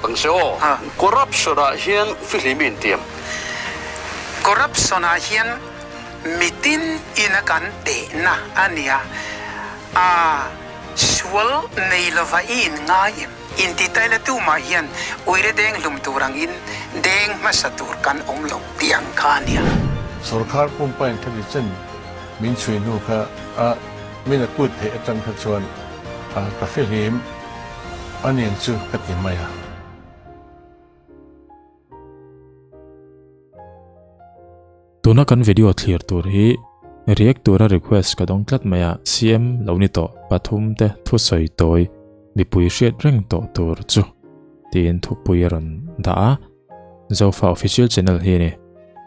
zawt ang che aw. Corruption ah hian fihlim i intiam. Corruption ah hian mitin ina kan tehna a nia. A sual nei lova i in ngai em? Inti taila tumah hian uire deng hlum tur angin deng hmasa tur kan awm lo tih ang kha a nia. Sorkar pumpain kha ti chen min chhui hnu kha a min a kut theih atang kha chuan ka fihlim a nen chu ka ti mai a. Tuna kan video thlir tur hi react tura request ka dawng tlat mai a, CM lo ni tawh pathum te thusawi tawi mipui hriat reng tawh tur chu tiin thupui a rawn dah a, Zofa official channel hi a ni.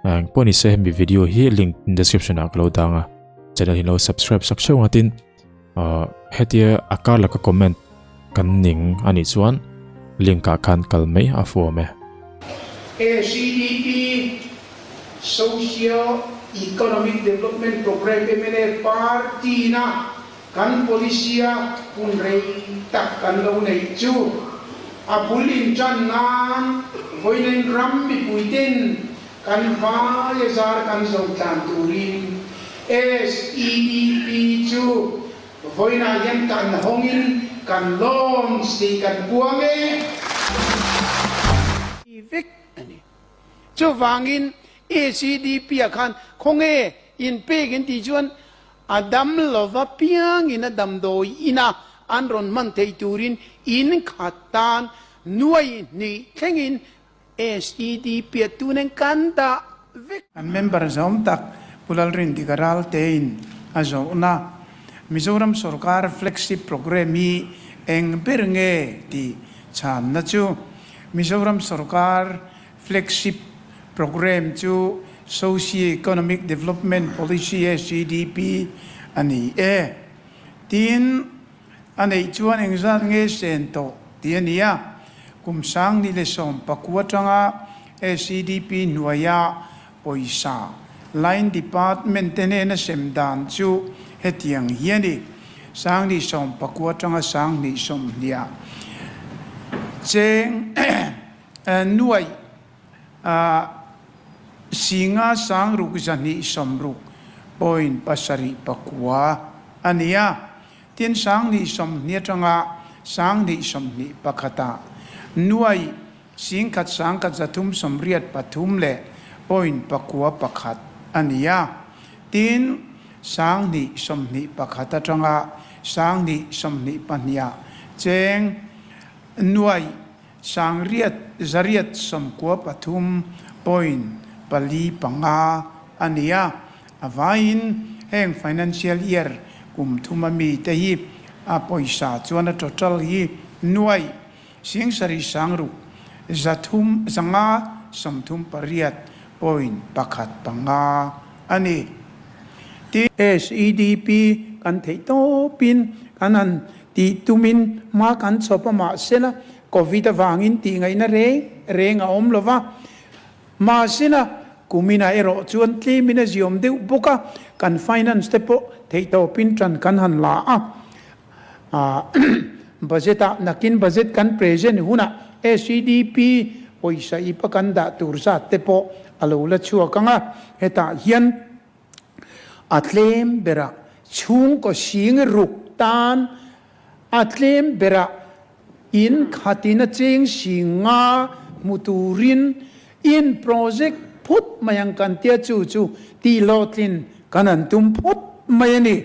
Eng pawh ni se hemi video hi link description ah ka lo dang a, channel hi lo subscribe sak theuh ang atin hetia a kar laka comment kan ning a nih chuan link ah khan kal mai a fu awm e. ACDP Socio Economic Development Programme mna Party na kan policy a hun rei tak kan lo neih chu a bul intan nan vawiin ram mipui ten kan vai a zar kan zo tlan turin SEDP chu vawiinah hian kan hawngin kan launch tih kan puang e. Vek a ni. Chuvangin SEDP ah khan khawnge inpek in tih chuan A dam lova piangin a damdawi ina an rawn hman theih turin in khat tan nuai hnih thlengin SED piattu nen kan dah vek. An member zawm tak Pu Lalrindika Raltein a zawhna Mizoram sorkar flagship programme hi eng ber nge tih chhanna chu Mizoram sorkar Flagship programme chu Socio-Economic Development Policy, SEDP, a ni e. Tin, a neih chuan engzat nge sen tawh tih a ni a. Kum 2019 atanga SEDP hnuaia pawisa line department te hnena sem dan chu hetiang hi a ni. 2019 atanga 2020 cheng Nuaih singa 60 260 point 7 9 a ni a, tin 2020 atanga 2021 ah nuaih 10 1,383 leh point 9 1 a ni a, tin 2021 atanga 2022 ah cheng nuaih 900 893 point 4 5 a ni a, a vaiin heng financial year kum thuma mite hi a pawisa chuan a total hi nuaih 7 6 3 538 point 1 5 a ni. Tin, SEDP kan theih tawpin kan han Tih tumin hma kan chhawp a mahsela Covid avangin tih ngaihna reng reng a awm lo va. Mahsela kuminah erawh chuan tlemin a ziawm deuh bawk a, kan finance te pawh theihtawpin tan kan han la a. Budget ah nakin budget kan present hunah SEDP pawisa ip a kan dah tur zat te pawh a lo la chhuak ang a, hetah hian A tlem berah chhungkaw sing ruk tan a tlem berah in khatin a cheng sing nga hmu turin in project phut mai ang kan tia chu chu tih hlawhtlin kan han tum phawt mai a ni.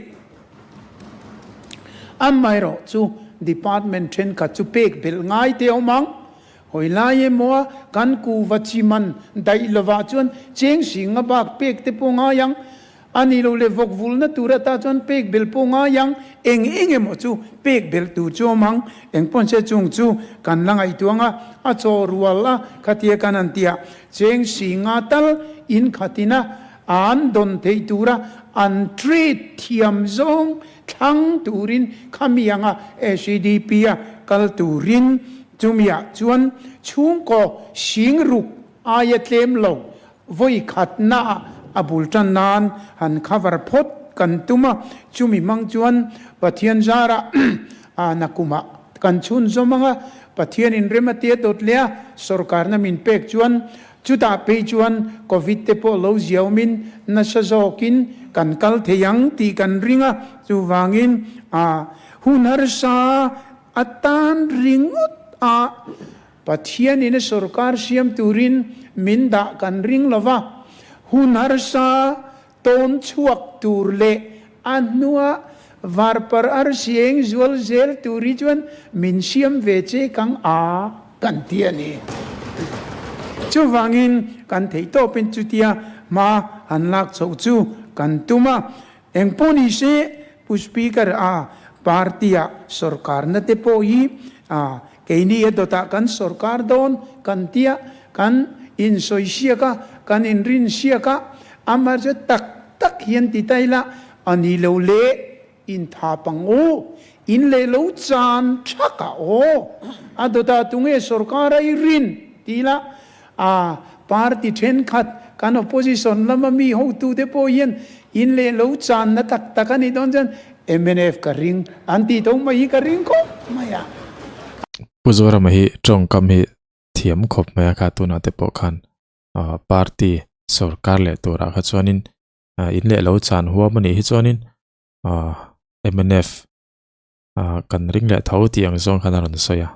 Amaherawh chu department thenkhat chu pek belh ngai te awm ang. Hawi lai emaw a kan kuva chi man daih lovah chuan cheng singa bak pek te pawh ngai ang, a ni lo leh vawk vulna tur ata chuan pek belh pawh ngai ang, eng eng emaw chu pek belh tur chu awm ang, eng pawn se chung chu kan la ngaihtuah ang a, a chaw rual a khatia kan han tih ah cheng singa tal in khatin a an dawn theih tura an treat thiam zawng Thlang turin khami anga SEDP a kal turin chumiah chuan chhungkaw singruk aia tlem lo vawi khatna ah a bul tan nan han cover phawt kan tum a, chumi hmang chuan Pathian zarah a nakumah kan chhunzawm anga Pathianin rem a tia dawt leh a, sorkarna min pek chuan chutah phei chuan Covid te pawh lo ziaumin nasa zawkin kan kal thei ang tih kan ring a, chuvangin a hun harsa atan ringawt a Pathianin a sorkar siam turin min dah kan ring lo va, hun harsa tawn chhuak tur leh a hnua varpar arsi eng zual zel tur hi chuan min siam ve che kang a kan ti a ni. Chuvangin kan theih tawpin chutia hma han lak chhoh chu kan tum a. Engpawh ni se Pu Speaker a party-a sorkarna te pawh hi a Keini a dawtah kan sorkar dawn kan tia, kan insawi siak a, kan inrin siak a, amah chu tak tak hian ti ta ila, a ni lo le, in tha pang u, in leh lo chan thak a aw, a dawtah tunge sorkar a i rin ti ila, a party thenkhat kan opposition lama mi hotute pawh hian in leh lo channa tak tak a nih dawn chuan mnf ka ring an tih tho mai hi ka ring khawp mai a. Pu Zorama hi tawngkam hi thiam khawp mai a kha tunah te pawh khan party sorkar leh turah kha chuanin in leh lo chan huam a nih hi chuanin mnf kan ring leh tho tih ang zawng khan a rawn sawi a,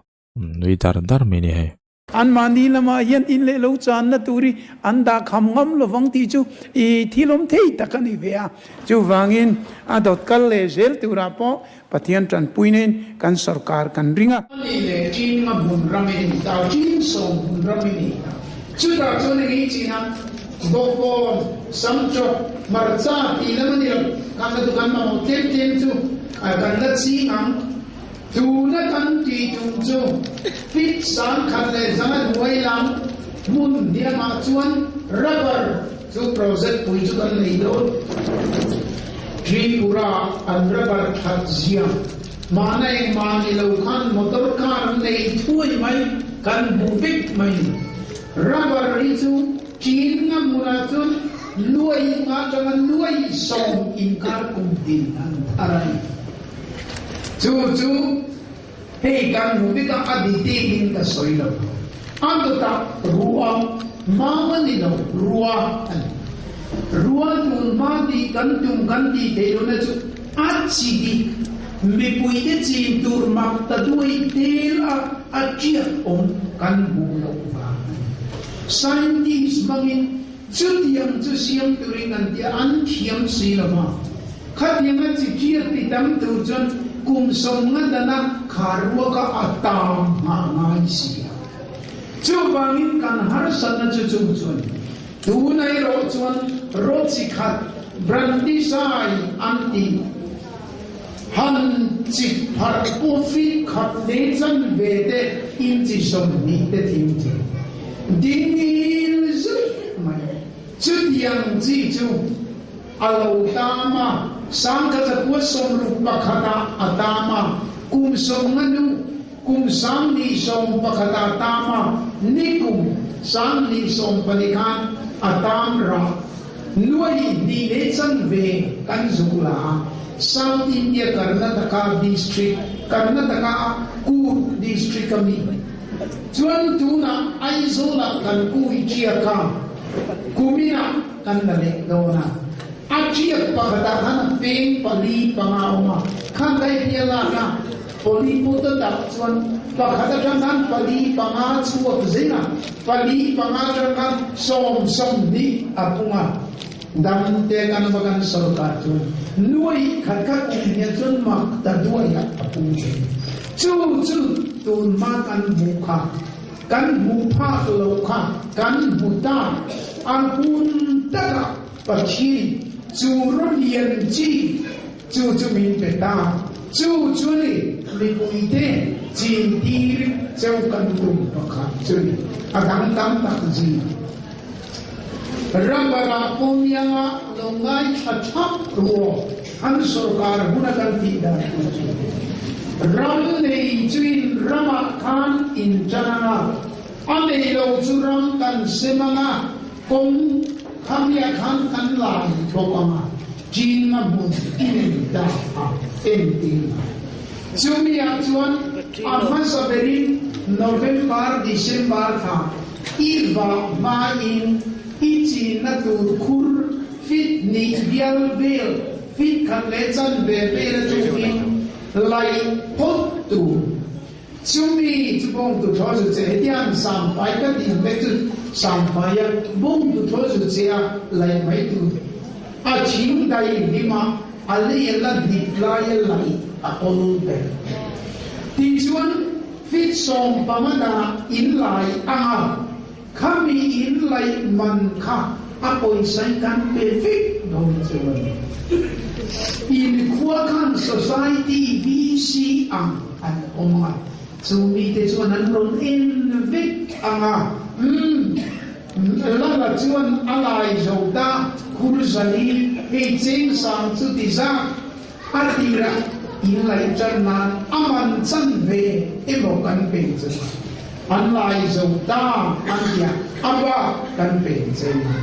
nui dar dar mai a ni hei. Anmahni lamah hian in leh lo channa tur hi an dah kham ngam lovang tih chu i thil awm thei tak a ni ve a. Chuvangin a dawt kal leh zel turah pawh Pathian tanpuinain kan sorkar kan ring a. Ani leh Chin nga hmun ram i ni ta, Chin sawm hmun ram i ni ta. Chutah chuan eng ei chin a, bawkbawn, samchawp, hmarcha tih lam a ni lo, kan la duh kan mamawh tlem tlem chu kan la ching ang. Tuna kan tih tum chu fit 1100 hnuai lam hmun hniamah chuan rubber chu project pui chu kan nei dawn. Tripura an rubber that zia mahna engmah ni lo khan motor car an nei thuai mai kan hmu vek mai ni. Rubber hi chu chin nga hmunah chuan nuai nga atanga nuai sawm inkar kum tin an thar a ni. Chu chu hei kan hmu bik a, a detail in ka sawi lo. A dawtah rua mau a ni lo, rua a ni. Rua tun hma tih kan tum kan tih theih lohna chu a chi dik, mipuite chin tur mak ta duai tel a a tiak awm kan hmuh loh vang a ni. Scientist hmangin Chutiang chu siam turin an ti a, an thiam si lo va. Khatianga chi ṭiak ti tam tur chuan kum 50 dana khar ruaka a tam nghah ngai si a. Chuvangin kan harsatna chu chung chuan tuna erawh chuan rawt chi khat Brandisai an ti han chi pharh pawh fit khat leh chanve te inchi 20 te tling thei. Dingil zui mai. Chutiang chi chu a lo tam a, 1961 ah a tam a, kum 50 nu kum 2011 ah tam a, nikum 2014 khan a tam rah. 2.5 kan zuk la a, South India Karnataka District, Karnataka Coorg District a mi. Chuan tunah Aizawlah kan kui ṭiak a, kuminah kan la leh dawn a. A ṭiak pakhatah khan a peng pali panga a awm a, khan daihliah lak a, polypot a dah chuan pakhat aṭang khan pali panga chhuak zel a, pali panga aṭang khan 10 20 a pung a. Dam te kan va kan sorkar chuan nuai khat khat kum hian chuan mak ta duaiah a pung thei. Chu chu tunhma kan hmuh kha, kan hmuh phak loh kha kan hmu ta. A hun takah Pathian chu rawn lian chi chu chu min pe ta. Chu chu ni mipuite chintir cheu kan tum pakhat chu ni. A dang tam tak zingah. Rubber-ah pawmianga lo ngaithla thap ruah an sorkar huna kan tih dan tur chu ram nei chuin ramah khan in tan ang a, a nei lo chu ram kan sem ang a, kawng khamiah khan kan lai bawk ang a, chinna hmun i nei ta a entir a. Chumiah chuan a hmasa berin. November, December thla i vah hmain i chinna tur khur fit hnih bial vel, fit khat leh chanve vel a tukin laih phawt tur. Chumi chu bawng tu thaw zu che hetiang samfai ka tih ang te chu samfaia bawng tu thaw zu che a laih mai tur. A thing dai hlim a, a lei a la hnip lai a laih a awl ber. Tichuan fit 15 danah in lai ang a, khami in laih man kha a pawisa in kan pe vek dawn chu a ni. In khua khan society VC ang an awm a, chu mite chuan an rawn en vek ang a, umm. Lala chuan a lai zo ta, khur zali hei cheng sang chu ti zak a tira in laih tan nan a man chan ve emaw kan pe chu an lai zo ta an tia a bak kan pe cheng a.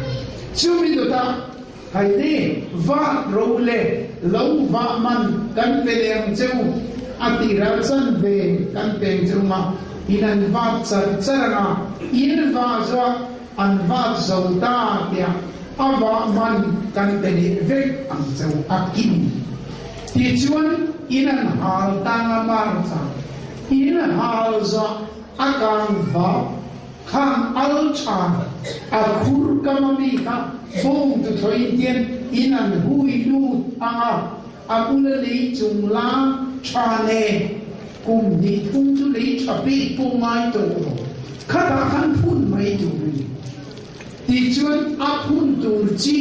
Chumi dawtah haite vah ro le lo vah man kan pe leh ang cheu a tira chan ve kan pe ang cheu ma in an vat char char ang a, in vah zuah an vat zo ta tiah a vah man kan pe leh vek ang cheu a kim tichuan in an hal tang a mar chang in hal zuah a kang vah Khang al tha a khur kam a mi kha bawng tu thawiin tian in an hui lut ang a, a bula lei chung la tha nen kum hnih thum chu lei tha pek pawh ngai tawh lo, khatah khan phun mai tur a ni. Tichuan a phun tur chi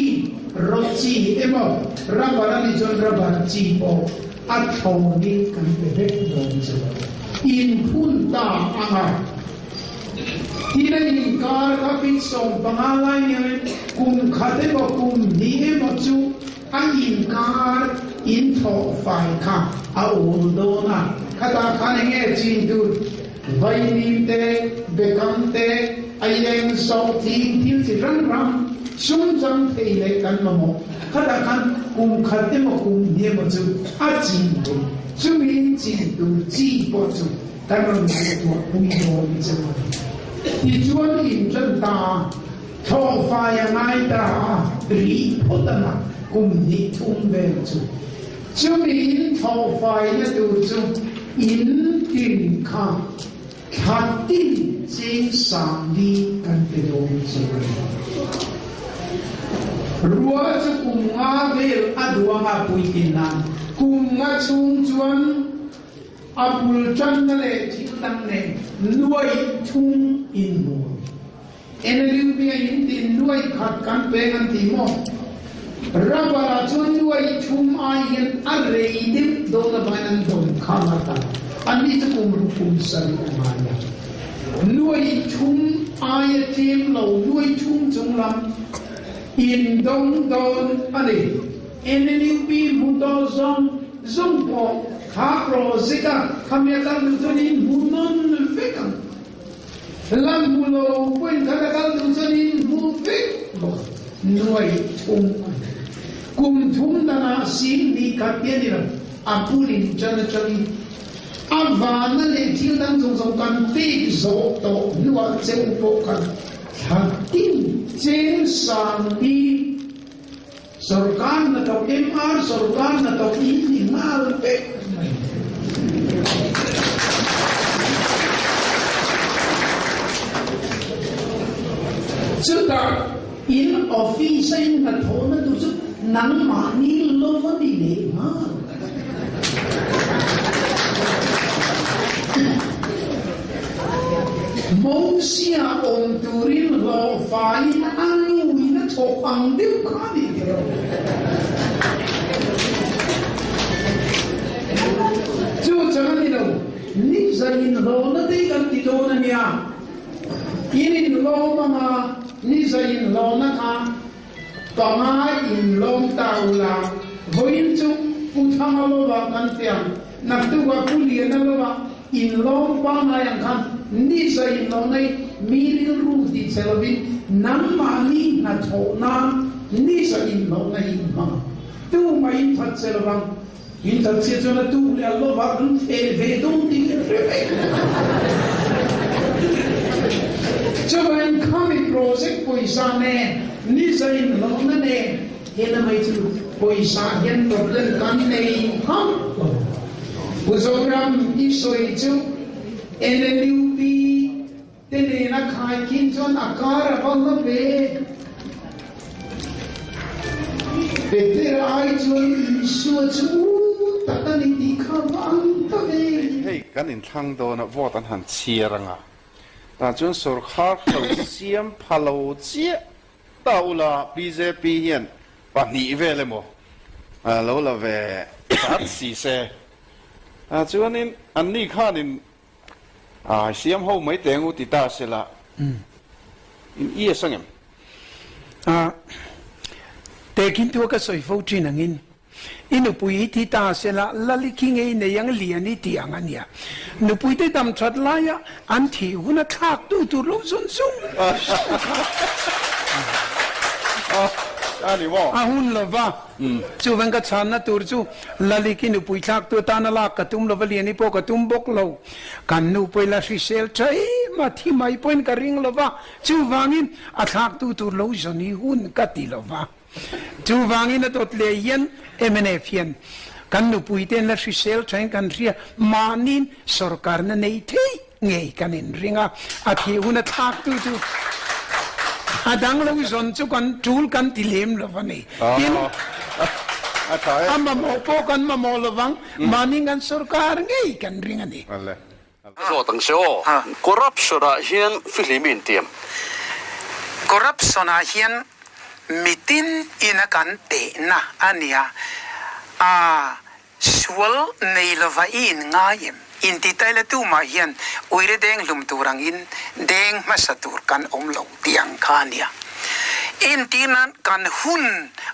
rawt chi emaw rubber a nih chuan rubber chi pawh a thlawnin kan pe vek dawn chu in phun ta ang a. Tin a inkar kha fit 15 lai niangin kum khat emaw kum hnih emaw chu a inkar in thawh fai kha a awl dawn a. Khatah khan eng nge chin tur vailim te, bekang te, aieng, sawhthing thil chi hrang hrang sum chang thei leh kan mamawh. Khatah khan kum khat emaw kum hnih emaw chu a chin thei. Chumi in chin tur chi pawh chu Kan rawn ngaihtuah pui dawn che u. Tichuan in ṭan ta a, thlawhfai a ngai ta a, rih phawt ang a, kum hnih thum vel chu. Chumi in thlawhfaina tur chu in tin kha thla tin cheng 40 kan pe dawn che u. Rua chu kum nga vel a duang a puitlin nan kum nga chhung chuan A bul tanna leh thil dang nen nuai thum in hmu. NLUP a in tin nuai khat kan peng an ti maw? Rubber ah chuan nuai thum ai hian a rei deuh dawn avangin an dawn khang a ta. Anni chu kum ruk kum sarih a ngai a. Nuai thum aia tlem lo nuai thum chung lam in dawng dawn a ni. NLUP hmu tawh zawng zawng pawh kha project a khami a kal duh chuan in hmu nawn vek ang. La hmu lo pawhin kha la kal duh chuan in hmu vek bawk ang. Nuai thum a ni. Kum thum danah 20,000 te a ni lo, a pulin tan atangin a vana leh thil dang zawng zawng kan pek zawh tawh hnuah cheu pawh khan thla tin cheng 40,000 Sorkar hnathawk MR sorkar hnathawk in ni nghal vek mai. Chutah in office a in hnathawhna tur chu nangmahni lo a ni leh nghal. Mosia awm turin hlawhfaiin a nuin a thawk ang deuh kha a ni tih rawh. Chu chang a ni lo, ni zain hlawhna te kan ti dawn a nia. In inhlawm anga ni zain hlawhna kha Panga in lawm ta ula, vawiin chu Pu Thanga lova kan fiam, naktuk ah Pu Liana lova in lawm pangngai ang khan nisa in lo nei, mi rilru ti che lovin nangmahni hnathawh nan nisa in lo nei in hmang. Tumah in that che lovang, in that chhiat chuan a tuk leh a lova kan feh ve dawn tih hi a hre vek. project pawisa nen, ni za inhlawhna nen, he lamai chu pawisa hian problem kan nei hauh lo. Pu Zoram i sawi chu NLUP te nena khaikhin chuan a kar a va hla ve. Petera ai chuan Isua chu u tak a ni tih kha va ang ta ve. Hei kan inthlang dawna vote an han chhiar anga tah chuan sawrkhar hlo siam pha lo chiah ta ula bjp hian pahnih vel emaw lo la ve hrat si se chuanin anni khanin Ai siam ho mai teng u ti ta sela in yes angem? A, Tekin tua ka sawi fo thin angin i nupui hi thi ta sela lali khi ngei nei ang lian i ti ang ania. Nupui te dam that laia an thih huna thlak tu tur lo zawn zung zung kha a hun lova. Chuvang ka chhanna tur chu Laliki nupui thlaktu atana lak ka tum lova Liani pawh ka tum bawk lo. Kan nu pawhin la hrisel tha em a, thi mai pawhin ka ring lova, chuvangin a thlaktu tur lo zawn hi hun ka ti lova. Chuvangin a dawt leh hian mnf hian kan nupui te an la hrisel tha in kan hria, mahniin sawrkarna nei theih ngei kan inring a, a thih hun a thlaktu chu a dang lo zawn chu kan tul kan ti lem lo a ni. Tin, a mamawh pawh kan mamawh lo vang, mahni kan sawrkar ngei kan ring a ni. Zawt ang se aw, corruption ah hian fihlim i intiam. Corruption ah hian mitin ina kan tehna a nia, a Sual nei lova i in ngai em? Inti taila tumah hian uire deng hlum tur angin deng hmasa tur kan awm lo tih ang kha a nia. Entir nan kan hun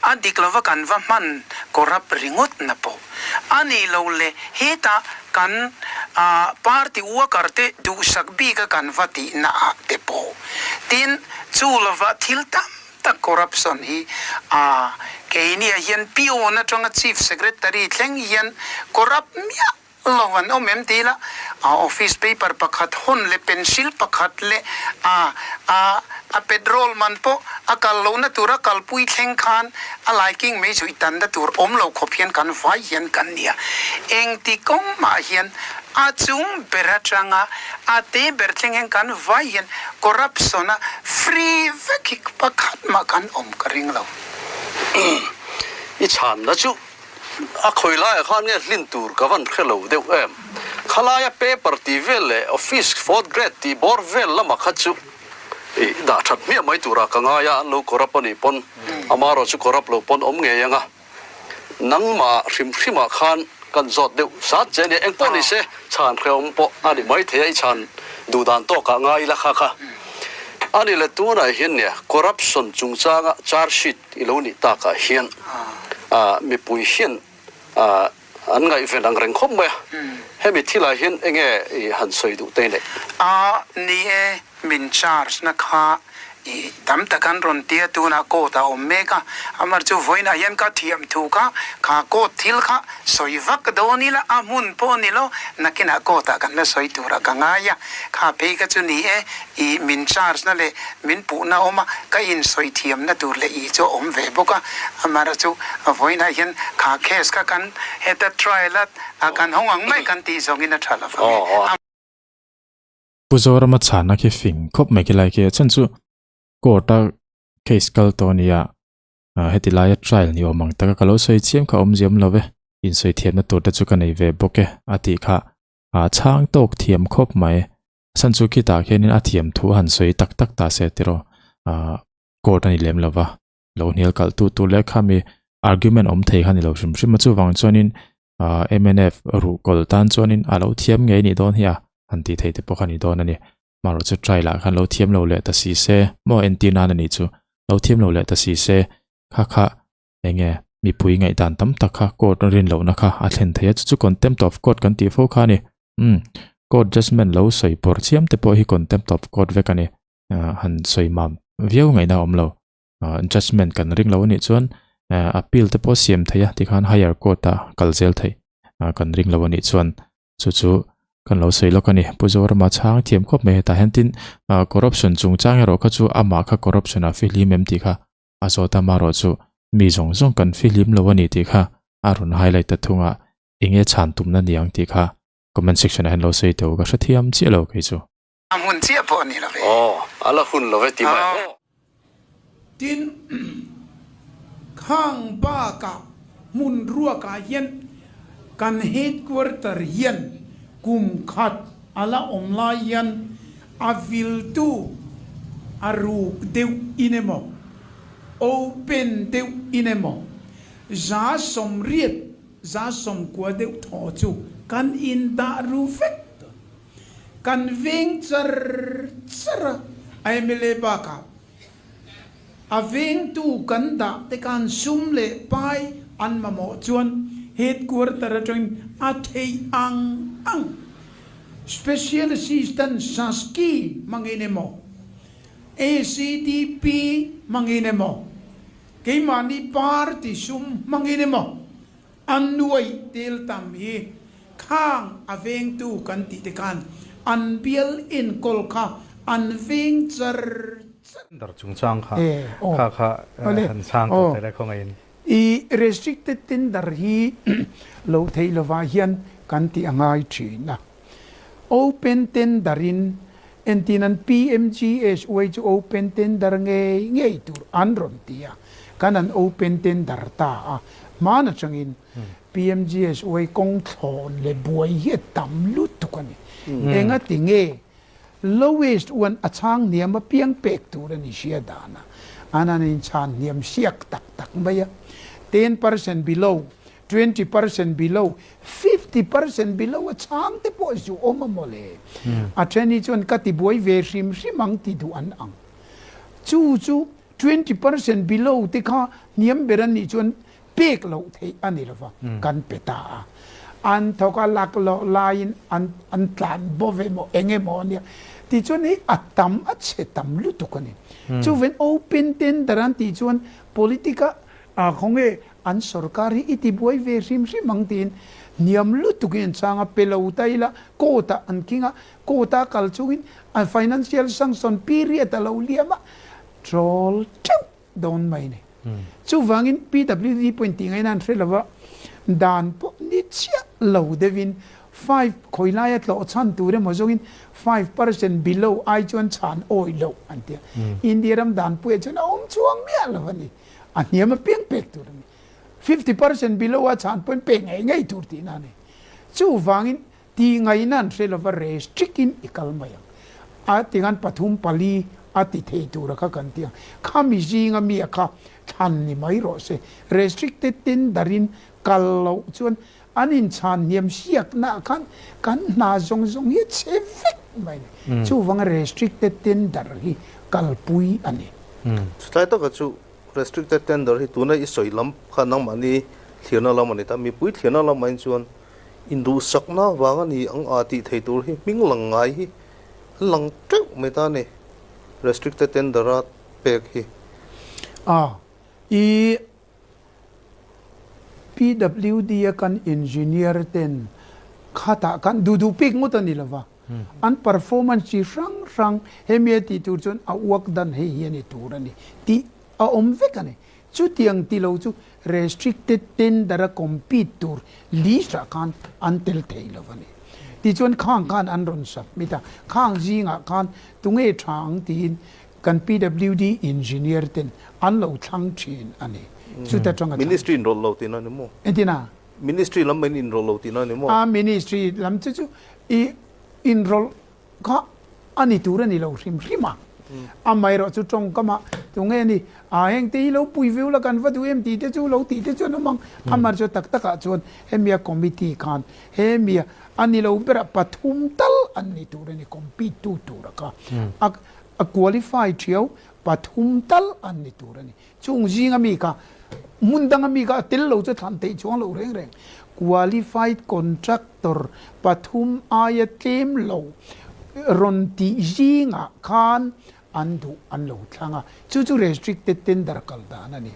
a dik lova kan va hman corrupt ringawt na pawh a ni lo le hetah kan party worker te duhsak bik a kan va tihna ah te pawh tin chu lova thil tam tak corruption hi a keini ah hian peon atanga chief secretary thleng hian corrupt miah lo an awm em tih ila a office paper pakhat hawn leh pencil pakhat leh a a a petrol man pawh a kal lohna tur a kalpui thleng khan a laiking mai chu i tanna tur awm lo khawp hian kan vai hian kan nia engti kawng mah hian A chung ber atanga a te ber thleng hian kan vai hian corruption a free vek hi pakhat mah kan awm ka ring lo. I chhanna chu a khawi laiah khan nge hlin tur ka van hre lo deuh em. Khalaia paper tih vel leh office fourth grade tih bawr vel lamah kha chu i dah that hmiah mai turah ka ngai a, an lo corrupt a nih pawn amarawh chu corrupt lo pawn awm ngei ang a. Nangmah hrim hrimah khan kan zawt deuh zat che a nia, engpawh ni se chhan hrehawm pawh a ni maithei a, i chhan duh dan tawkah ngai ila kha kha a ni le. Tunah hian nia corruption chungchanga charge sheet i lo nih takah hian mipui hian an ngaihven ang reng khawp mai a, hemi thilah hian enge i han sawi duh te nei? A ni e, Min charge na kha i tam tak an rawn tia tunah court a awm mek a, amar chu vawiinah hian ka thiam thu kha kha court thil kha sawi vak dawn ila a hmun pawh ni lo nakinah court ah kan la sawi turah ka ngai a, kha phei kha chu ni e i min charge na leh min puhna awm a ka insawi thiamna tur leh i chu a awm ve bawk a, amar chu vawiinah hian kha case kha kan heta trial a kan hawng ang mai kan tih zawngin a tha lo vang e. Pu Zorama chhanna khi fing khawp mai khi lai khi a chhan chu court a case kal tawh a nia heti laia trial ni awm ang taka ka lo sawi chiam kha awmzia awm lo ve insawi thiamna tur te chu ka nei ve bawk e a tih kha a chhang tawk thiam khawp mai a chhan chu khitah khianin a thiam thu a han sawi tak tak ta se tiraw court a ni lem lo va lo hnial kalh tu tur leh khami argument awm thei kha ni lo hrim hrim a chuvang chuanin mnf ruhkawl tan chuanin a lo thiam ngei nih dawn hi a han tih theih te pawh kha ni dawn a ni marawh chu trial ah khan lo thiam lo leh ta si se maw entir nan a nih chu lo thiam lo leh ta si se kha kha enge mipui ngaihdan tam tak kha court rin lohna kha a thlen thei a chu chu contempt of court kan tih fo kha a ni umm court judgement lo sawi pawr chiam te pawh hi contempt of court vek a ni han sawi mam viau ngaihna a awm lo judgement kan ring lo anih chuan appeal te pawh siam thei a tikhan higher court ah kal zel theih kan ring lo anih chuan chu chu. Kan lo sawi lawk a ni. Pu Zorama chhang thiam khawp mai hetah hian tin corruption chungchang erawh kha chu amah kha corruption ah fihlim em tih kha a zawt a, amaherawh chu mi zawng zawng kan fihlim lo a ni tih kha a rawn highlight ta thung a, enge chhan tumna ni ang tih kha comment section ah hian lo sawi teh u, ka hrethiam chiah lo kei chu. A hmun chiah pawh a ni lo ve. Aw, a la hun lo ve ti mai maw? Tin, khang bakah hmun ruakah hian kan headquarter hian kum khat a la awm lai hian a viltu a ruk deuh in emaw, open deuh in emaw, 80%, 90% deuh thaw chu kan indah ru vek dawn. Kan veng char char a, mla bakah A vengtu kan dah te khan sum leh pai an mamawh chuan headquarter atangin a theih ang ang Special Assistant Saski hmangin emaw, ACDP hmangin emaw, keimahni party sum hmangin emaw an nuaih tel tam hi khang a vengtu kan tih te khan an bial enkawl kha an veng char char. Dar chungchang kha kha kha han chhang tawh teh le khawngaihin. I restricted tender hi lo theih lovah hian kan tih a ngai thin a. Open tender in entin an PMGSY chu open tender ngei ngei tur an rawn ti a, kan an open tender ta a, hman atangin PMGSY kawng thlawn leh buai hi a tam lutuk a ni. Engati nge lowest one a chhang hniam apiang pek tur a ni hria dan a, an an inchhan hniam siak tak tak mai a, 10% below 20% below, 50% below a chhang te pawh zu awm a maw le? A then hi chuan ka ti buai ve hrim hrim ang ti duh an ang. Chu chu 20% below te kha hniam ber an nih chuan pek loh theih a ni lova, kan pe ta a. An thawk a lak loh laiin an an tlan bo ve maw eng emaw a nia. Tichuan hei a tam a chhe tam lutuk a ni. Chuven open tender an tih chuan politic-a A khawnge an sorkar hi i ti buai ve hrim hrim ang tiin hniam lutukin an chhang a, pe lo ta ila court ah an king a, court a kal chungin an financial sanction period a lo liam a, troll teuh dawn mai ni. Chuvangin PWD pawhin tih ngaihna an hre lo va, dan pawh ni chiah lo deuhin five khawi laia tlawh chhan tur emaw zawngin 5% below ai chuan chhan awih loh an ti a. India ram dan puiah chuan a awm chuang miah lo a ni. A hniam apiang pek tur a ni. 50% below a chhan pawhin pek ngei ngei tur tihna a ni. Chuvangin tih ngaihna an hre lova restrict in i kal mai ang. A tingan pathum pali a ti thei tura kha kan ti ang. Khami zinga mi a kha thlan ni mai rawh se. Restricted tender in kal loh chuan an inchhan hniam siakna ah khan kan hna zawng zawng hi a chhe vek mai a ni. Chuvanga restricted tender hi kalpui a ni. Chutlai taka chu restricted tender hi tuna i sawi lam kha nangmahni thlirna lam a ni ta. Mipui thlirna lamah in chuan induhsakna vang a ni ang a tih thei tur hi hming lang ngai hi an lang teuh mai ta a ni restricted tender a pek hi. A, i PWD a kan engineer ten khatah khan duh duh pek ngawt a ni lova, an performance chi hrang hrang hemi a tih tur chuan a uak dan hei hi a ni tur a ni tih a awm vek a ni. Chutiang ti lo chu restricted tender a compete tur list ah khan an tel thei lo a ni. Tichuan khang khan an rawn submit a, khang zingah khan tunge tha ang tiin Kan PWD engineer ten an lo thlang thin a ni. Chuta tanga thlang. Ministry inrawlh lo tihna ni maw? Engtin a? Ministry lam in inrawlh lo tihna ni maw? A, ministry lam chu chu i inrawlh kha a ni tur a ni lo hrim hrim a. Amaherawh chu tawngkam ah tunge ni a heng te hi lo pui viau la kan va duh em tih te chu lo tih te chuan awm ang. Amaherawh chu tak tak ah chuan hemia committee khan hemia a ni lo berah pathum tal an ni tur a ni compete tu tur a kha. A A qualify thiau pathum tal an ni tur a ni. Chung zinga mi kha hmun danga mi kha a tel lo chu thlan theih chuang lo reng reng. Qualified contractor pathum aia tlem lo rawn tih zingah khan an duh an lo thlang a. Chu chu restricted tender kal dan a ni.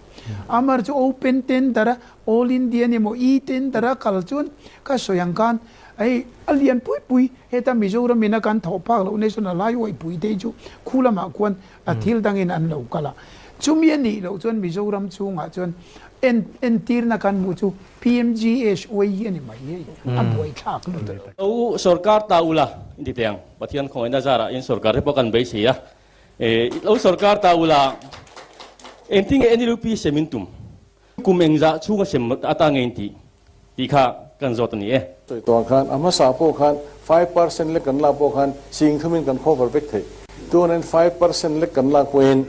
Amar chu open tender a, all India ni emaw e-tender a kal chuan ka sawi ang khan. Hei a lian pui pui heta Mizoram in a kan thawh phak loh National Highway pui te hi chu khu lamah khuan a thil dangin an lo kal a. Chumi a nih loh chuan Mizoram chhungah chuan en entirna kan hmuh chu PMGSY hi a ni mai hei, a buaithlak lutuk. Lo sorkar ta ula in ti teh ang, Pathian khawngaihna zarah in sorkar te pawh kan beisei a, lo sorkar ta ula engtin nge NLUP sem in tum? Kum engzah chhunga sem ata nge in tih tih kha kan zawt a ni e. Sawi tawh ang khan a hmasa pawh khan 5% lek kan lak pawh khan sing thumin kan cover vek thei. Tuanin 5% lek kan lak pawhin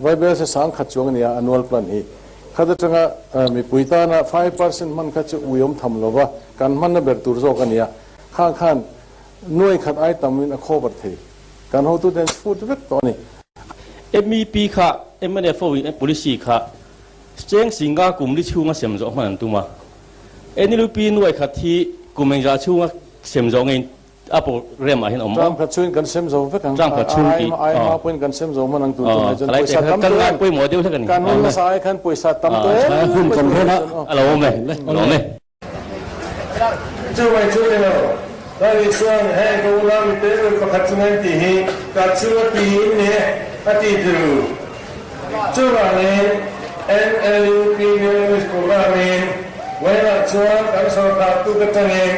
Bible se sang khat chuang a nia annual plan hi. Khat atanga mipui tana 5% hman kha chu uiawm tham lova kan hmanna ber tur zawk a nia. Khang khan nuai khat ai tamin a cover thei. Kan hotute an chhut vek tawh a ni. MEP kha mnf ho in policy kha cheng singa kum li chhunga sem zawh hman an tum a. NLUP nuai khat hi kum engzah chhunga sem zawh nge a program ah hian awm Term khat chhungin kan sem zo vek ang. Term khat chhung tih. Ai hma pawhin kan sem zo hman ang tur chu mai chuan pawisa tam tawh em? Pawimawh deuh hlek a ni. Kan hun nasa ai khan pawisa tam tawh em? Hun kan hre na a lo awm e. A lo awm e. Chu mai chu ni lo, Lal Isuan heng ka unau mi te ber pakhat chu ngen tih hi ka chu a tiin ni e a ti tiru. Chuvangin NLUP New English Program-in Vawiinah chuan kan sorkar tu ka tangin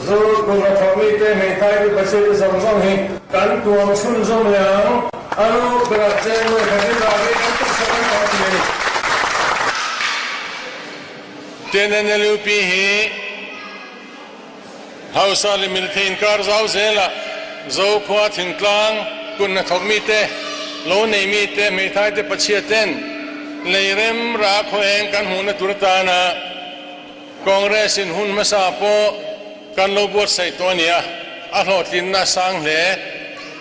zu kum a thawk mi te hmeithai te pasir te zawng zawng hi kan tuam chhunzawm leh ang a nu berah cheng nuai khatin rahbi kan tuksak an tawh ti a ni. Tin NLUP hi Hausa leh Military inkar zau zelah Zokhua thingtlang kun hnathawk mite, lo nei mite, hmeithai te pachhia ten leirem ra khaw eng kan hmuhna tur atana Congress in hun hmasa pawh kan lo buatsaih tawh a ni a, a hlawhtlinna a sang hle.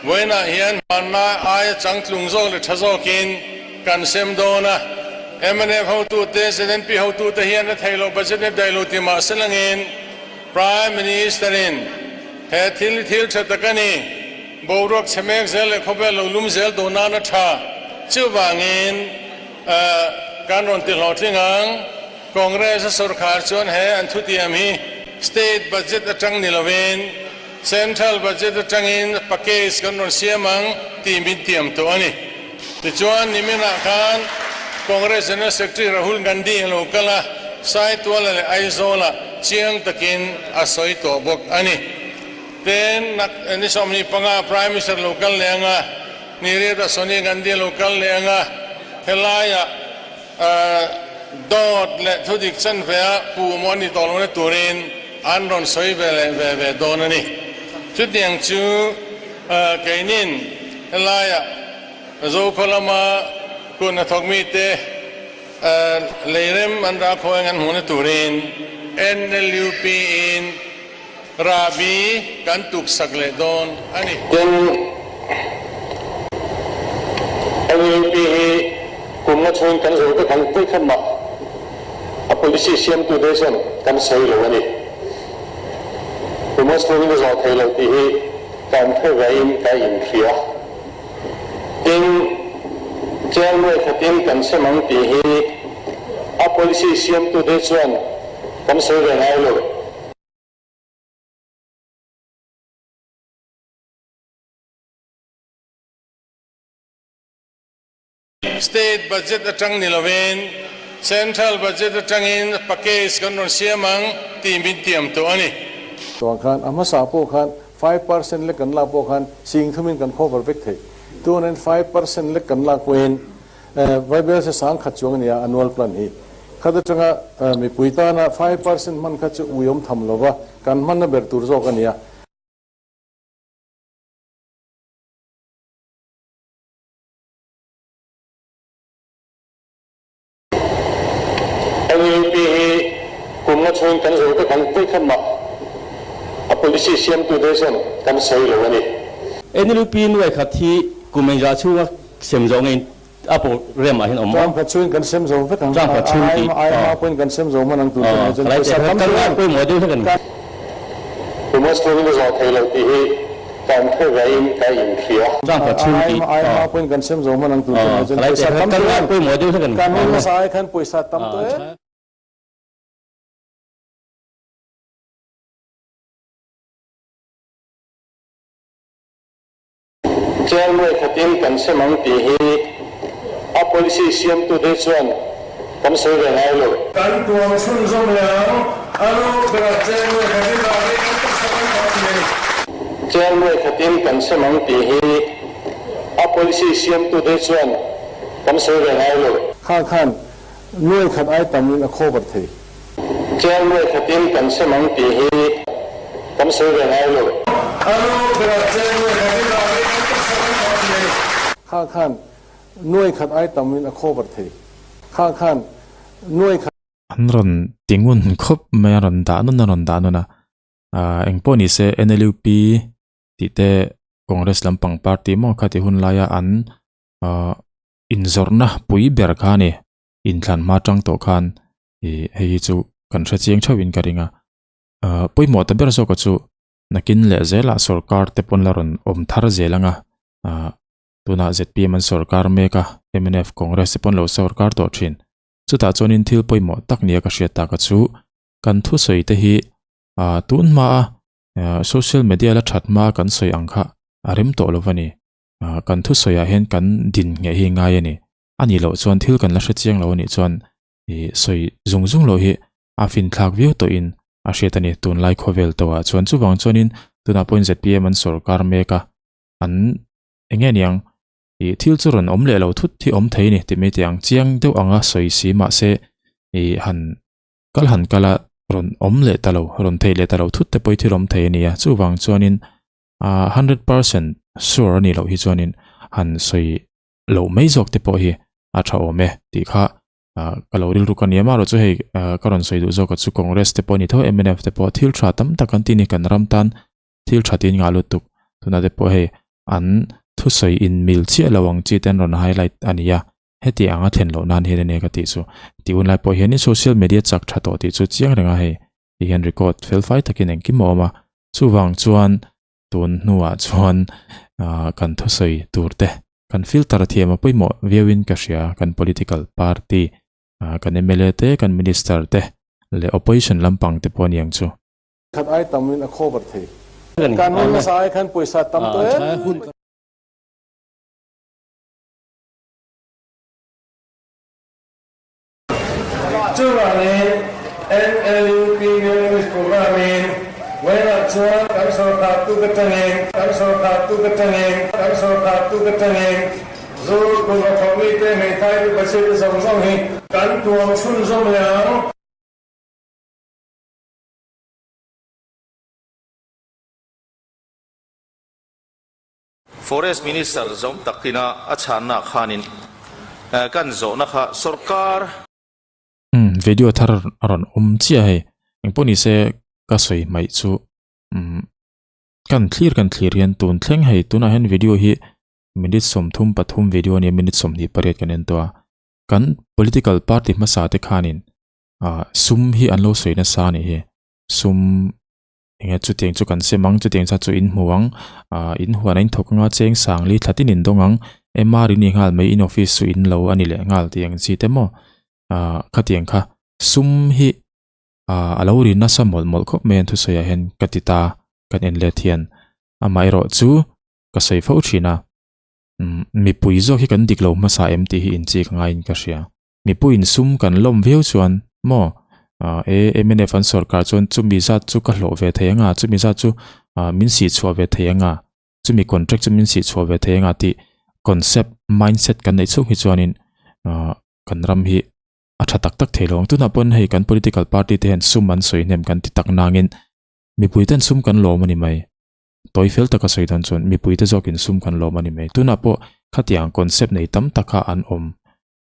Vawiinah hian hmanna aia changtlung zawk leh tha zawkin Kan sem dawn a, mnf hotute, ZNP hotute hian a thei loh budget nep daih lo ti mah se langin Prime Minister in he thil hi thil tha tak a ni, boruak chhe mek zel leh khawvel lo lum zel dawn nan a tha. Chuvangin kan rawn ti hlawhtling ang. Congress a sorkar chuan he an thutiam hi state budget atang ni lovin Central budget atangin package kan rawn siam ang tih min tiam tawh a ni. Tichuan, niminah khan Congress General Secretary Rahul Gandhi a lo kal a, Saituala leh Aizawlah chiang takin a sawi tawh bawk a ni. Ten ni 25 Prime Minister lo kal leh ang a, ni riatah Sonia Gandhi a lo kal leh ang a, helaiah Dawt leh thudik chanve-a puh maw ni tawh lohna turin an rawn sawi ve leh ve ve dawn a ni. Chutiang chu keinin helaiah Zokhaw lama kut hnathawk mite leirem an dah khaw eng an hmuhna turin NLUP-in rahbi kan tuksak leh dawn a ni. Tin, NLUP hi kum nga chhungin kan zo vek ang vawikhat mah a policy siamtute chuan kan sawi lo a ni. Kum nga chhungin ka zawh thei lo tih hi kan hre vein ka inhria. Tin, chiang nuai khatin kan sem ang tih hi a policy siamtute chuan kan sawi ve ngai lo. State budget atang ni lovin Central budget atangin package kan rawn siam ang tih min tiam tawh a ni. Chuan khan a hmasa pawh khan 5% lek kan lak pawh khan sing thumin kan cover vek thei. Tuanin 5% lek kan lak pawhin Bible se sang khat chuang a nia annual plan hi. Khat atanga mipui tana 5% hman kha chu uiawm tham lova kan hmanna ber tur zawk a nia. NLUP hi kum nga chhungin kan zo vek ang vawikhat mah a policy siamtute chuan kan sawi lo a ni. NLUP nuai khat hi kum engzah chhunga sem zawh nge a program ah hian awm Term khat chhungin kan sem zo vek ang. Term khat chhung tih Ai hma pawhin kan sem zo hman ang tur chu mai chuan pawisa tam kan ngai pawimawh deuh hlek a ni. Kum nga chhungin ka zawh thei lo tih hi Kan hre vein ka inhria. Term khat chhung tih Ai hma pawhin kan sem zo hman ang tur chu mai chuan pawisa tam kan ngai pawimawh deuh hlek a ni. Kan hun hmasa ai khan pawisa tam tawh em? Cheng nuai khatin kan sem ang tih hi a policy siamtute chuan kan sawi ve ngai lo. Kan tuam chhunzawm leh ang, a lo berah cheng nuai khatin rahbi kan taksa kan tam ti a ni. Cheng nuai khatin kan sem ang tih hi a policy siamtute chuan kan sawi ve ngai lo. Kha khan nuai khat ai tamin a cover thei. Cheng nuai khatin kan sem ang tih hi kan sawi ve ngai lo. A lo berah cheng nuai khatin rahbi kan taksa kan tam ti a ni. Kha khan nuai khat ai tamin a cover thei. Kha khan nuai khat. An rawn ti ngun khawp mai a rawn dah nawn a rawn dah nawn a. Ahh engpawh ni se NLUP tih te Congress lampang party maw khati hun laia an ahh inzawrhna pui ber kha a ni. Inthlan hma tang tawh khan ih hei hi chu kan hre chiang theuh in ka ring a. Ahh pawimawh ta ber zawk a chu nakin leh zelah sorkar te pawn la rawn awm thar zel ang a ahh tunah zpm an sorkar mek a mnf Congress te pawn lo sorkar tawh thin. Chutah chuanin thil pawimawh tak nia ka hriat tak a chu kan thusawi te hi ahh tun hma a social media la that hma kan sawi ang kha a rem tawh lo a ni. Ahh kan thusawi ah hian kan din ngheh hi ngai a ni. A nih loh chuan thil kan la hre chiang lo a nih chuan ih sawi zung zung loh hi a finthlak viau tawhin a hriat a ni. Tunlai khawvel tawhah chuan chuvang chuanin tunah pawhin zpm an sorkar mek a, an eng nge niang ih thil chu rawn awm leh lo thut hi awm thei a ni tih mai teh ang. Chiang deuh anga sawi si mahse ih han kal han kal a rawn awm leh ta lo, rawn theih leh ta lo thut te pawh hi thil awm thei a ni a. Chuvang chuanin ah 100% sure a nih loh hi chuanin han sawi loh mai zawk te pawh hi a tha awm e tih kha ka lo rilru ka ni a marawh chu hei ka rawn sawi duh zawk a chu Congress te pawh a ni tho mnf te pawh thil tha tam tak an ti ni kan ram tan thil tha tin ngah lutuk tunah te pawh hei an thusawi in mil chiah lo ang chi te an rawn highlight a ni a heti ang a thlen loh nan hian a nia ka tih chu tih hun lai pawh hian social media chak tha tawh tih chu chiang reng a hei ti hian record fel fai takin engkim a awm a chuvang chuan tun hnuah chuan kan thusawi tur te kan filter thiam a pawimawh viauin ka hria kan political party kan mla te kan minister te leh opposition lampang te pawh aniang chu. Khat ai tam in a cover thei. Kan hun hmasa ai khan pawisa tam tawh em? Chuvangin NLUP New English Programme-in Wayne-ah chuan kan sorkar tu ka tangin, kan sorkar tu ka tangin, kan sorkar tu ka tangin zu kut a thawk mite hmeithai te pachhia te zawng zawng hi kan tuam chhunzawm leh ang. Forest Minister zawm takina a chhanna khanin kan zawhna kha sorkar. Umm video thar a rawn awm chiah hei engpawh ni se ka sawi hmaih chu umm kan thlir kan thlir hian tun thleng hei tunah hian video hi minute 33 video ania minute 28 kan en tawh a kan political party hmasa te khanin ah sum hi an lo sawi nasa a nih hi sum Enge chutiang chu kan sem ang, chutiang chat chu in hmu ang, ah in huan a in thawk anga cheng sang li thla tin in dawng ang, MR in i nghal mai in office chu in lo a ni leh nghal tih ang chi te maw, ah khatiang kha sum hi ah a lo ri nasa mawlh mawlh khawp mai an thusawi ah hian ka ti ta kan en let hian amaherawh chu ka sawi fo thin a, umm mipui zawk hi kan dik lo hmasa em tih hi in chik angaiin ka hria. Mipuiin sum kan lawm viau chuan maw e mnf an sorkar chuan chumi zat chu ka hlawh ve thei anga chumi zat chu min sih chhuah ve thei anga chumi contract chu min sih chhuah ve thei anga tih concept mindset kan neih chhung hi chuanin kan ram hi a tha tak tak thei lo ang. Tunah pawn hei kan political party te hian sum an sawi hnem kan ti tak nangin mipui ten sum kan lawm a ni mai. Tawi fel taka sawi dawn chuan mipui te zawkin sum kan lawm a ni mai. Tunah pawh khatiang concept nei tam tak kha an awm.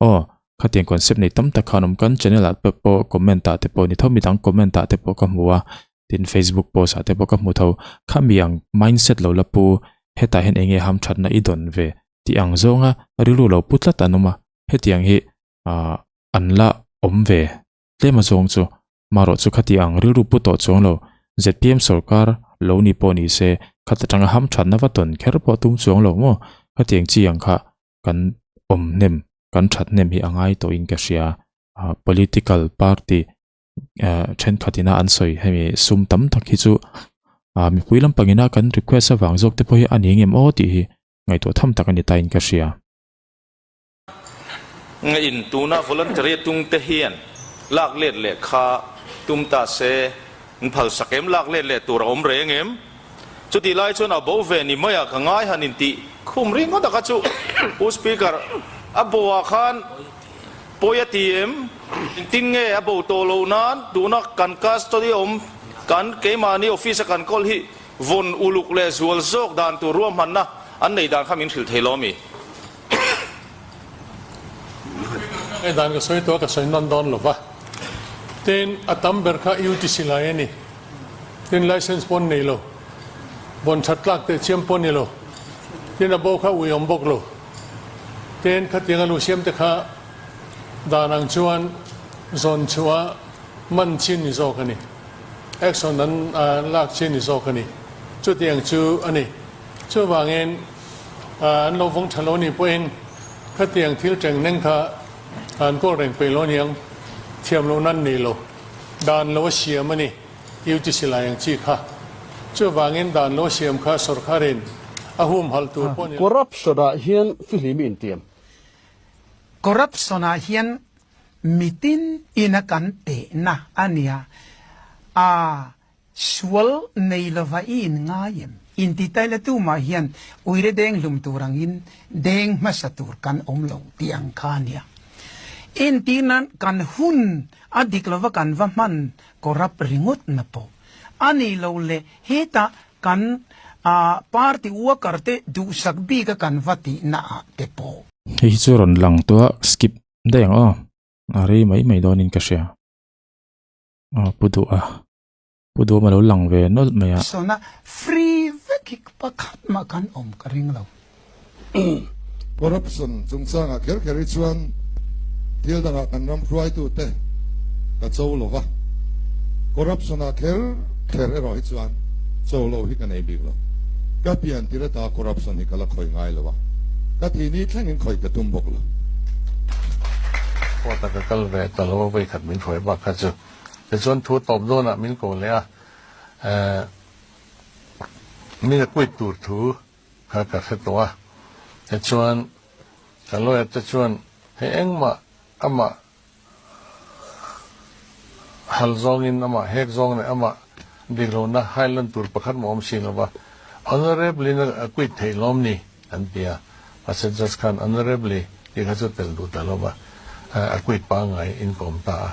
Aw, khatiang concept nei tam tak kha an awm. Kan channel ah te pawh comment ah te pawh ni tho, midang comment ah te pawh ka hmu a, tin Facebook post ah te pawh ka hmu tho. Khami ang mindset lo la pu, hetah hian enge hamthatna i dawn ve tih ang zawnga rilru lo pu tlat an awm a. Hetiang hi ah an la awm ve tlem a zawng chu. Marawh chu khati ang rilru pu tawh chuang lo, zpm sorkar lo ni pawh ni se khat atanga ham thatna va tawn kher pawh tum chuang lo maw? Khatiang chi ang kha kan awm hnem, kan that hnem hi a ngai tawhin ka hria. Political party thenkhat ina an sawi hemi sum tam tak hi chu mipui lampangina kan request avang zawk te pawh hi a ni ngem aw tih hi. Ngaihtuah tham tak a ni ta in ka hria. Nge in tuna voluntary tung te hian lak let leh kha tum ta se in phal sak em lak let leh tur a awm reng em? Chutih lai chuan a bo ve ni mai a ka ngai han in tih khum ringawt a kha chu Pu Speaker a bo ah khan pawi a ti em? Engtin nge a bo tawh loh nan tuna kan custody awm kan keimahni office a kan kawl hi vawn uluk leh zual zawk dan tur ruahmanna an nei dan kha min hrilh thei lo ami? Hei dan ka sawi tawh a, ka sawi nawn dawn lo va. Tin, a tam ber kha UTC lai a ni. Tin, license pawh an nei lo. Vawn that tlak teh chiam pawh a ni lo. Tin, a bo kha ui awm bawk lo. Tin, khatiang a lu siam te kha dan ang chuan zawn chhuah man chi ni zawk a ni. Action an lak chi ni zawk a ni. Chutiang chu a ni. Chuvangin an lo vawng tha lo nih pawhin khatiang thil teng neng kha an kawl reng peih lo aniang, thiam loh nan nei lo, dan lo a siam a ni, UTC lai ang chi kha. Chuvangin dan lo a siam kha sawrkharin a humhalh tur pawh ni lo. Corruption ah hian fihlim i intiam. Corruption ah hian mitin ina kan tehna a nia, a Sual nei lova i in ngai em? Inti taila tumah hian uire deng hlum tur angin deng hmasa tur kan awm lo tih ang kha a nia. Entir nan kan hun a dik lova kan va hman corrupt ringawt na pawh a ni lo le hetah kan party worker te duhsak bik a kan va tihna ah te pawh. Hei hi chu rawn lang tawh a skip daih ang aw, a rei mai mai dawnin ka hria. Aw pu duh a, pu duh a lo lang ve nawlh mai a. Sawna free vek hi pakhat mah kan awm ka ring lo. Corruption chungchangah kher kher hi chuan thil dangah kan ram hruaitute ka cho lo va, corruption-ah kher kher erawh hi chuan cho lo hi ka nei bik lo. Ka pian tir ata corruption hi ka la khawi ngai lo a, ka thih ni thlengin khawi ka tum bawk lo. Court-a ka kal ve ta lo a, vawikhat min hruai bak kha chu. Tichuan thu tawp dawnah min ko leh a, eh, min a quit tur thu kha ka hre tawh a. Tichuan ka lawyer te chuan hei engmah amah hal zawngin amah hek zawng leh amah dik lohna highland tur pakhat mah awm si lo va, honourably na a quit theih lawm ni an ti a, mahse judge khan honourably tih kha chu tel duh ta lo va, a quit pangngai in ka awm ta a.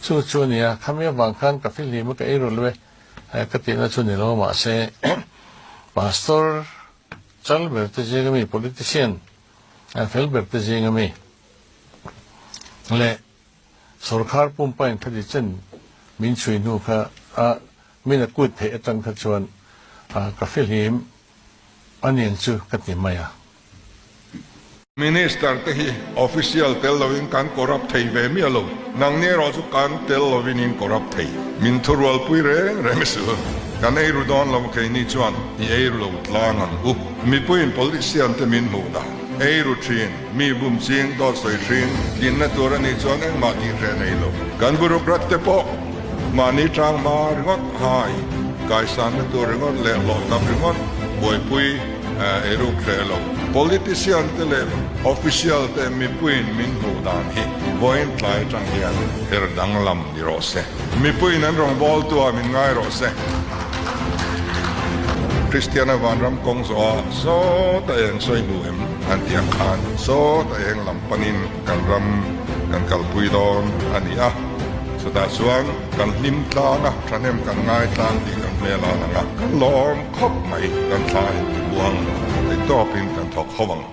Chu chu a ni a, khami avang khan ka fihlim a ka ei rawlh e ka tihna chu ni lo mahse pastor chal ber te zinga mi politician fel ber te zinga mi leh sorkar pumpa in khati chen min chhui hnu kha a min a kut theih atang kha chuan ka fihlim a niang chu ka ti mai a. Minister te hi official tel lovin kan corrupt thei ve miah lo, nangni erawh chu kan tel lovin in corrupt thei. Min thurualpui reng reng sil. Kan ei ru dawn lo keini chuan i ei ru lo tlang ang u. Mipuiin politician te min hmuh dan. Ei ru thin. Mi bum ching dawt sawi hring tlinna tur a nih chuan engmah tih hreh nei lo. Kan bureaucrat te pawh mahni tang hma ringawt hai, kaisanna tur ringawt leh hlawh tam ringawt buaipui eiruk hreh lo. Politician te leh official te mipuiin min hmuh dan hi vawiin tlai atang hian her danglam ni rawh se. Mipuiin an rawngbawltu ah min ngai rawh se. Kristiana vanram kawng zawha sawta eng sawi hmu em an tih ang khan sawta eng lam panin kan ram kan kalpui dawn a ni a. Chutah chuan kan hlim tlang a, thahnem kan ngai tlang tih kan hmel a lang a, kan lawm khawp mai, kan thla intibuang thei tawpin kan thawk ho ang.